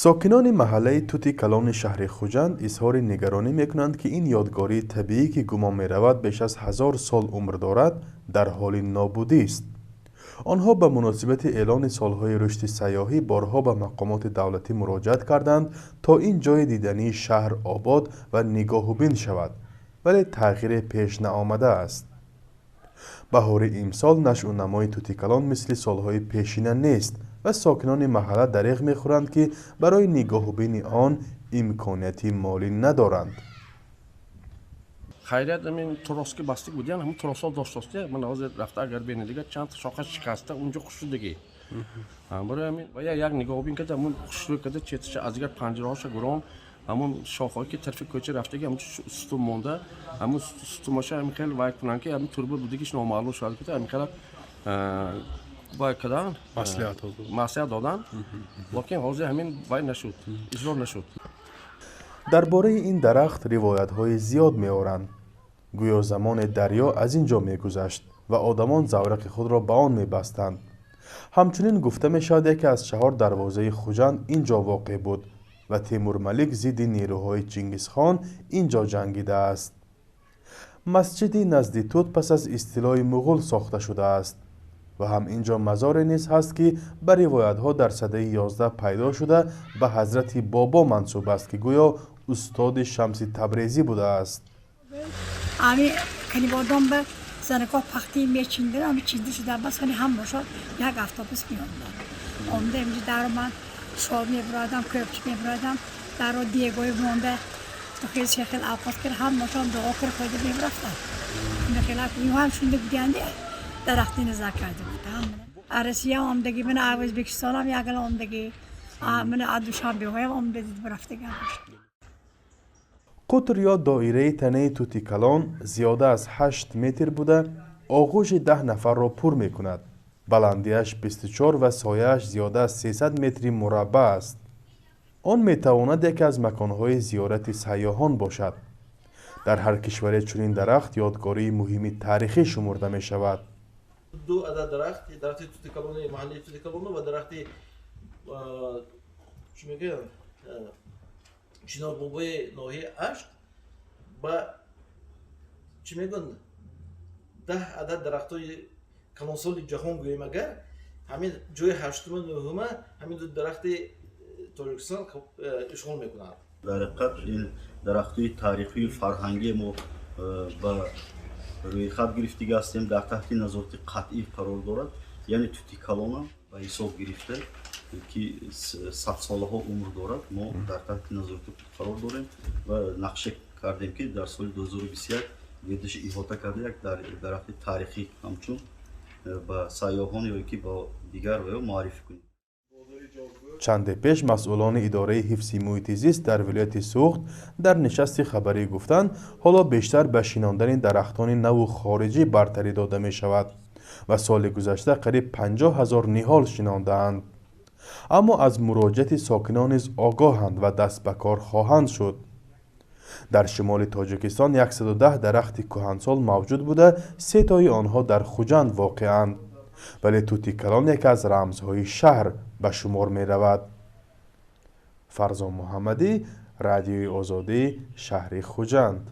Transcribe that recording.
Сокинони маҳаллаи Тути Калони шаҳри Хуҷанд изҳори нигаронӣ мекунанд, ки ин ёдгории табиӣ, ки гумон меравад, беш аз 1000 сол умр дорад, дар ҳоли нобудист. Онҳо ба муносибати эълони солҳои рушди сайёҳӣ борҳо ба мақомоти давлатӣ муроҷиат карданд, то ин ҷойи дидании шаҳр обод ва нигоҳубин шавад, вале тағйире пеш наомадааст. Баҳори имсол нашъунамои Тутикалон мисли солҳои пешина нест ва сокинони маҳалла дареғ мехӯранд, ки барои нигоҳубини он имконияти молӣ надоранд. Хайрият, ҳамин троски бастик будиян, ҳамин тросҳо доштостия. Ман ҳозир рафта агар бинед, дига чанд шоха шикаста, унҷо хушшудагӣ. Барои ҳамин ва як нигоҳубин карда, ҳамун хушрӯй карда, четаша аз дигар панҷираҳоша гурон, ҳамун шохҳое ки тарафи кӯча рафтаги, ҳамун сутун монда, ҳамун сутунмоша ҳамин хел вай кунанд, ки ҳамин турба будагиш номаълум шуд, ки ҳамин хела вай кардан, маслиҳат додан, лекин ҳозир ҳамин вай нашуд, иҷро нашуд. Дар бораи ин дарахт ривоятҳои зиёд меоранд. Гӯё замоне дарё аз ин ҷо мегузашт ва одамон заврақи худро ба он мебастанд. Ҳамчунин гуфта мешавад, яке аз чаҳор дарвозаи Хуҷанд ин ҷо воқеъ буд ва Темурмалик зидди нерӯҳои Чингизхон ин ҷо ҷангидааст. Масҷиди назди тут пас аз истилои муғул сохта шудааст ва ҳам ин ҷо мазоре низ ҳаст, ки ба ривоятҳо дар садаи 11 пайдо шуда, ба ҳазрати Бобо мансуб аст, ки гӯё устоди Шамси Табрезӣ будааст. Ами Канибодом ба занако пахти мечиндир, ами чинда шуда, бас ҳами ҳам бошад, як автобус меомдад. Омда инҷа даро ман шол мебурадам, кӯпчи мебурадам, даро дегои монда, хел хел авқот кир, ҳамашон дуо кир қойда мебурафтам. Хела ҳам шунда будиянди, дарахти назар карда буд. Россия омдагӣ, мана Ӯзбекистонам ягала омдагӣ, мана Душанбеҳоям омда дид рафтаган. Қутр ё доираи танаи Тути Калон зиёда аз 8 метр буда, оғӯши 10 нафарро пур мекунад. Баландиаш 24 ва сояаш зиёда аз 300 метри мураббаъ аст. Он метавонад яке аз маконҳои зиёрати сайёҳон бошад. Дар ҳар кишваре чунин дарахт ёдгории муҳими таърихӣ шумурда мешавад. Ду адад дарахт, дарахти Тути Калони маҳаллии Тути Калону ва дарахти, чӣ мегӯянд, Чинорбобои ноҳияи Ашт ба, чӣ мегӯянд, 10 адад дарахтҳои калонсоли ҷаҳон гӯем агар, ҳамин ҷои ҳаштуму нӯҳума ҳамин ду дарахти Тоҷикистон ишғол мекунанд. Дар ҳақиқат, ин дарахтҳои таърихию фарҳангие мо ба рӯйхат гирифтига ҳастем, дар таҳти назорати қатъӣ қарор дорад. Яъне Тути Калона ба ҳисоб гирифта, ки садсолаҳо умр дорад, мо дар таҳти назорати худ қарор дорем ва нақша кардем, ки дар соли 2021 гирдиши иҳота карда, як дарахти таърихӣ ҳамчун ба сайёҳон ё ки ба дигар муаррифӣ кунем. Чанде пеш масъулони идораи ҳифзи муҳити зист дар вилояти Суғд дар нишасти хабарӣ гуфтанд, ҳоло бештар ба шинондани дарахтони наву хориҷӣ бартарӣ дода мешавад ва соли гузашта қариб 50 000 ниҳол шинондаанд, аммо аз муроҷиати сокинон низ огоҳанд ва даст ба кор хоҳанд шуд. Дар шимоли Тоҷикистон 110 дарахти кӯҳансол мавҷуд буда, сетои онҳо дар Хуҷанд воқеанд, вале Тути Калон яке аз рамзҳои шаҳр ба шумор меравад. Фарзон Муҳаммадӣ, Радиои Озодӣ, шаҳри Хуҷанд.